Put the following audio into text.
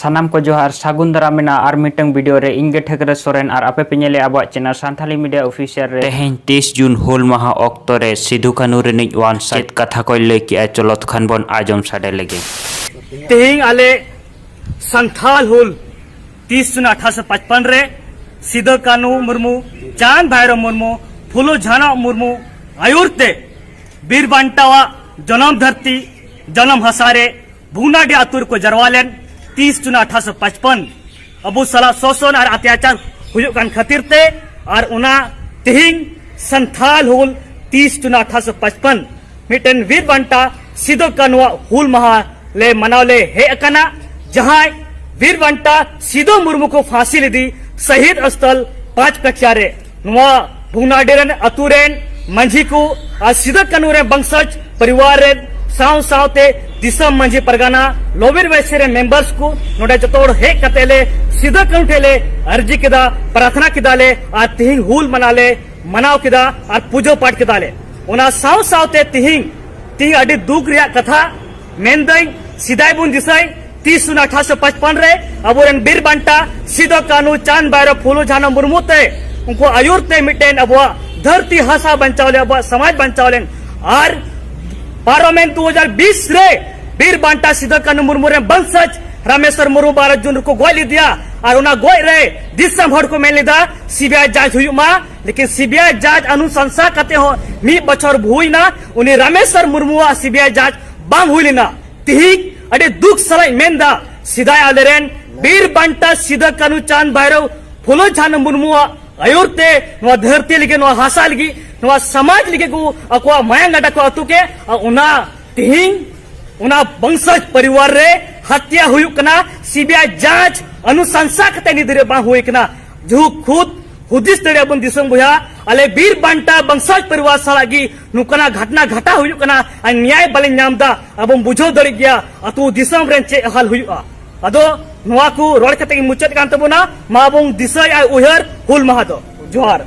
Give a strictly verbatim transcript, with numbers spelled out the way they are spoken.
ᱥᱟᱱᱟᱢ ᱠᱚ ᱡᱚᱦᱟᱨ, ᱥᱟᱹᱜᱩᱱ ᱫᱟᱨᱟᱢ ᱢᱮᱱᱟᱜᱼᱟ ᱟᱨ ᱢᱤᱫᱴᱟᱝ ᱵᱷᱤᱰᱤᱭᱳ ᱨᱮ᱾ ᱤᱧ ᱜᱮ ᱴᱷᱟᱹᱠᱨᱟᱹ ᱥᱚᱨᱮᱱ ᱟᱨ ᱟᱯᱮ ᱯᱮ ᱧᱮᱞᱮᱫᱼᱟ ᱟᱵᱚᱣᱟᱜ ᱪᱮᱱᱮᱞ ᱥᱟᱱᱛᱷᱟᱞᱤ ᱢᱤᱰᱤᱭᱟ ᱚᱯᱷᱤᱥᱤᱭᱟᱞ ᱨᱮ᱾ ᱛᱮᱦᱮᱧ ᱛᱤᱥ ᱡᱩᱱ ᱦᱩᱞ ᱢᱟᱦᱟ ᱚᱠᱛᱚ ᱨᱮ ᱥᱤᱫᱩ ᱠᱟᱹᱱᱩ ᱨᱤᱱᱤᱡ ᱣᱟᱱ ᱪᱮᱫ ᱠᱟᱛᱷᱟ ᱠᱚᱭ ᱞᱟᱹᱭ ᱠᱮᱜᱼᱟ, ᱪᱚᱞᱚᱛ ᱠᱷᱟᱱ ᱵᱚᱱ ᱟᱸᱡᱚᱢ ᱥᱟᱰᱮ ᱞᱮᱜᱮ᱾ ᱛᱮᱦᱮᱧ ᱟᱞᱮ ᱥᱟᱱᱛᱷᱟᱞ ᱦᱩᱞ ᱛᱤᱥ ᱡᱩᱱ ᱟᱴᱷᱟᱨᱚᱥᱚ ᱯᱟᱸᱪᱯᱟᱱ ᱨᱮ ᱥᱤᱫᱩ ᱠᱟᱹᱱᱩ ᱢᱩᱨᱢᱩ, ᱪᱟᱸᱫᱽ ᱵᱷᱟᱭᱨᱚ ᱢᱩᱨᱢᱩ, ᱯᱷᱩᱞᱳ ᱡᱷᱟᱱᱚ ᱢᱩᱨᱢᱩ ᱟᱭᱩᱨ ᱛᱮ ᱵᱤᱨ ᱵᱟᱱᱴᱟᱣᱟᱜ ᱡᱚᱱᱚᱢ ᱫᱷᱟᱹᱨᱛᱤ, ᱡᱚᱱᱚᱢ ᱦᱟᱥᱟ ᱨᱮ ᱵᱷᱩᱜᱽᱱᱟᱰᱤ ᱟᱹᱛᱩ ᱨᱮᱠᱚ ᱡᱟᱨᱣᱟ ᱞᱮᱱ ᱛᱤᱥ ᱡᱩᱱ ᱟᱴᱷᱟᱨᱚᱥᱚ ᱯᱟᱸᱪᱯᱟᱱ ᱟᱵᱚ ᱥᱟᱞᱟᱜ ᱥᱳᱥᱚᱱ ᱟᱨ ᱚᱛᱛᱟᱪᱟᱨ ᱦᱩᱭᱩᱜ ᱠᱟᱱ ᱠᱷᱟᱹᱛᱤᱨ ᱛᱮ, ᱟᱨ ᱚᱱᱟ ᱛᱮᱦᱮᱧ ᱥᱟᱱᱛᱷᱟᱞ ᱦᱩᱞ ᱛᱤᱥ ᱡᱩᱱ ᱟᱴᱷᱟᱨᱚᱥᱚ ᱯᱟᱸᱪᱯᱟᱱ ᱢᱤᱫᱴᱮᱱ ᱵᱤᱨ ᱵᱟᱱᱴᱟ ᱥᱤᱫᱩ ᱠᱟᱹᱱᱩᱣᱟᱜ ᱦᱩᱞ ᱢᱟᱦᱟ ᱞᱮ ᱢᱟᱱᱟᱣ ᱞᱮ ᱦᱮᱡ ᱟᱠᱟᱱᱟ, ᱡᱟᱦᱟᱸᱭ ᱵᱤᱨ ᱵᱟᱱᱴᱟ ᱥᱤᱫᱩ ᱢᱩᱨᱢᱩ ᱠᱚ ᱯᱷᱟᱸᱥᱤ ᱞᱮᱫᱮ ᱥᱟᱹᱦᱤᱫ ᱥᱛᱷᱚᱞ ᱯᱟᱸᱪ ᱠᱟᱪᱷᱤᱭᱟ ᱨᱮ᱾ ᱱᱚᱣᱟ ᱵᱷᱩᱜᱽᱱᱟᱰᱤ ᱨᱮᱱ ᱟᱹᱛᱩ ᱨᱮᱱ ᱢᱟᱹᱡᱷᱤ ᱠᱚ ᱟᱨ ᱥᱤᱫᱩ ᱠᱟᱹᱱᱩ ᱨᱮᱱ ᱵᱚᱝᱥᱚᱡᱽ ᱯᱚᱨᱤᱵᱟᱨ ᱨᱮᱱ ᱥᱟᱶ ᱥᱟᱶᱛᱮ ᱫᱤᱥᱚᱢ ᱢᱟᱹᱡᱷᱤ ᱯᱟᱨᱜᱟᱱᱟ ᱞᱚᱵᱤᱨ ᱵᱟᱭᱥᱤ ᱨᱮᱱ ᱢᱮᱢᱵᱟᱨᱥ ᱠᱚ ᱱᱚᱰᱮ ᱡᱚᱛᱚ ᱦᱚᱲ ᱦᱮᱡ ᱠᱟᱛᱮ ᱞᱮ ᱥᱤᱫᱩ ᱠᱟᱹᱱᱩ ᱴᱷᱮᱱ ᱞᱮ ᱟᱨᱡᱤ ᱠᱮᱫᱟ, ᱯᱨᱟᱨᱛᱷᱱᱟ ᱠᱮᱫᱟ ᱞᱮ ᱟᱨ ᱛᱤᱦᱤᱧ ᱦᱩᱞ ᱢᱟᱱᱟᱣ ᱞᱮ ᱢᱟᱱᱟᱣ ᱠᱮᱫᱟ ᱟᱨ ᱯᱩᱡᱟᱹ ᱯᱟᱴ ᱠᱮᱫᱟ ᱞᱮ᱾ ᱚᱱᱟ ᱥᱟᱶ ᱥᱟᱶᱛᱮ ᱛᱤᱦᱤᱧ, ᱛᱤᱦᱤᱧ ᱟᱹᱰᱤ ᱫᱩᱠ ᱨᱮᱭᱟᱜ ᱠᱟᱛᱷᱟ ᱢᱮᱱᱫᱟᱹᱧ, ᱥᱮᱫᱟᱭ ᱵᱚᱱ ᱫᱤᱥᱟᱹᱭ ᱛᱤᱥ ᱡᱩᱱ ᱟᱴᱷᱟᱨᱚᱥᱚ ᱯᱟᱸᱪᱯᱟᱱ ᱨᱮ ᱟᱵᱚᱨᱮᱱ ᱵᱤᱨ ᱵᱟᱱᱴᱟ ᱥᱤᱫᱩ ᱠᱟᱹᱱᱩ ᱪᱟᱸᱫᱽ ᱵᱷᱟᱭᱨᱚ ᱯᱷᱩᱞᱳ ᱡᱷᱟᱱᱚ ᱢᱩᱨᱢᱩ ᱛᱮ ᱩᱱᱠᱩ ᱟᱭᱩᱨ ᱛᱮ ᱢᱤᱫᱴᱮᱱ ᱟᱵᱚᱣᱟᱜ ᱫᱷᱟᱹᱨᱛᱤ ᱦᱟᱥᱟ ᱵᱟᱧᱪᱟᱣ ᱞᱮᱱ, ᱟᱵᱚᱣᱟᱜ ᱥᱚᱢᱟᱡᱽ ᱵᱟᱧᱪᱟᱣ ᱞᱮᱱ᱾ ᱟᱨ ᱯᱟᱨᱚᱢᱮᱱ ᱫᱩ ᱦᱟᱡᱟᱨ ᱵᱤᱥ ᱨᱮ ᱵᱤᱨ ᱵᱟᱱᱴᱟ ᱥᱤᱫᱩ ᱠᱟᱹᱱᱩ ᱢᱩᱨᱢᱩ ᱨᱮᱱ ᱵᱚᱝᱥᱚᱡᱽ ᱨᱟᱢᱮᱥᱣᱚᱨ ᱢᱩᱨᱢᱩ ᱵᱟᱨᱚ ᱡᱩᱱ ᱨᱮᱠᱚ ᱜᱚᱡ ᱞᱮᱫᱮᱭᱟ᱾ ᱟᱨ ᱚᱱᱟ ᱜᱚᱡ ᱨᱮ ᱫᱤᱥᱚᱢ ᱦᱚᱲ ᱠᱚ ᱢᱮᱱ ᱞᱮᱫᱟ ᱥᱤᱵᱤᱟᱭ ᱡᱟᱸᱪ ᱦᱩᱭᱩᱜ ᱢᱟ, ᱞᱮᱠᱤᱱ ᱥᱤᱵᱤᱟᱭ ᱡᱟᱸᱪ ᱚᱱᱩᱥᱟᱱᱥᱟ ᱠᱟᱛᱮ ᱦᱚᱸ ᱢᱤᱫ ᱵᱚᱪᱷᱚᱨ ᱦᱩᱭᱱᱟ, ᱩᱱᱤ ᱨᱟᱢᱮᱥᱣᱚᱨ ᱢᱩᱨᱢᱩᱣᱟᱜ ᱥᱤᱵᱤᱟᱭ ᱡᱟᱸᱪ ᱵᱟᱝ ᱦᱩᱭ ᱞᱮᱱᱟ᱾ ᱛᱤᱦᱤᱧ ᱟᱹᱰᱤ ᱫᱩᱠ ᱥᱟᱞᱟᱜ ᱤᱧ ᱢᱮᱱᱫᱟ, ᱥᱮᱫᱟᱭ ᱟᱞᱮᱨᱮᱱ ᱵᱤᱨ ᱵᱟᱱᱴᱟ ᱥᱤᱫᱩ ᱠᱟᱹᱱᱩ ᱪᱟᱸᱫᱽ ᱵᱷᱟᱭᱨᱚ ᱯᱷᱩᱞᱳ ᱡᱷᱟᱱᱚ ᱢᱩᱨᱢᱩᱣᱟᱜ ᱟᱭᱩᱨ ᱛᱮ ᱱᱚᱣᱟ ᱫᱷᱟᱹᱨᱛᱤ ᱞᱟᱹᱜᱤᱫ, ᱱᱚᱣᱟ ᱦᱟᱥᱟ ᱞᱟᱹᱜᱤᱫ, ᱱᱚᱣᱟ ᱥᱚᱢᱟᱡᱽ ᱞᱟᱹᱜᱤᱫ ᱠᱚ ᱟᱠᱚᱣᱟᱜ ᱢᱟᱭᱟᱝ ᱜᱟᱰᱟ ᱠᱚ ᱟᱹᱛᱩ ᱠᱮᱫ᱾ ᱟᱨ ᱚᱱᱟ ᱛᱤᱦᱤᱧ ᱚᱱᱟ ᱵᱚᱝᱥᱚᱡᱽ ᱯᱚᱨᱤᱵᱟᱨ ᱨᱮ ᱦᱟᱛᱭᱟ ᱦᱩᱭᱩᱜ ᱠᱟᱱᱟ, ᱥᱤᱵᱤᱟᱭ ᱡᱟᱸᱪ ᱚᱱᱩᱥᱟᱱᱥᱟ ᱠᱟᱛᱮ ᱱᱤᱛ ᱫᱷᱟᱹᱨᱤᱡ ᱵᱟᱝ ᱦᱩᱭ ᱠᱟᱱᱟ᱾ ᱡᱟᱦᱩᱠ ᱠᱷᱩᱫ ᱦᱩᱫᱤᱥ ᱫᱟᱲᱮᱭᱟᱜ ᱵᱚᱱ ᱫᱤᱥᱚᱢ ᱵᱚᱭᱦᱟ, ᱟᱞᱮ ᱵᱤᱨ ᱵᱟᱱᱴᱟ ᱵᱚᱝᱥᱚᱡᱽ ᱯᱚᱨᱤᱵᱟᱨ ᱥᱟᱞᱟᱜ ᱜᱮ ᱱᱚᱝᱠᱟᱱᱟᱜ ᱜᱷᱟᱴᱱᱟ ᱜᱷᱟᱴᱟᱣ ᱦᱩᱭᱩᱜ ᱠᱟᱱᱟ ᱟᱨ ᱱᱮᱭᱟᱭ ᱵᱟᱞᱮ ᱧᱟᱢ ᱮᱫᱟ᱾ ᱟᱵᱚ ᱵᱚᱱ ᱵᱩᱡᱷᱟᱹᱣ ᱫᱟᱲᱮᱭᱟᱜ ᱜᱮᱭᱟ ᱟᱹᱛᱩ ᱫᱤᱥᱚᱢ ᱨᱮᱱ ᱪᱮᱫ ᱦᱟᱞ ᱦᱩᱭᱩᱜᱼᱟ᱾ ᱟᱫᱚ ᱱᱚᱣᱟ ᱠᱚ ᱨᱚᱲ ᱠᱟᱛᱮ ᱜᱮ ᱢᱩᱪᱟᱹᱫ ᱠᱟᱱ ᱛᱟᱵᱚᱱᱟ᱾ ᱢᱟ ᱵᱚᱱ ᱫᱤᱥᱟᱹᱭ ᱟᱨ ᱩᱭᱦᱟᱹᱨ ᱦᱩᱞ ᱢᱟᱦᱟ ᱫᱚ᱾ ᱡᱚᱦᱟᱨ᱾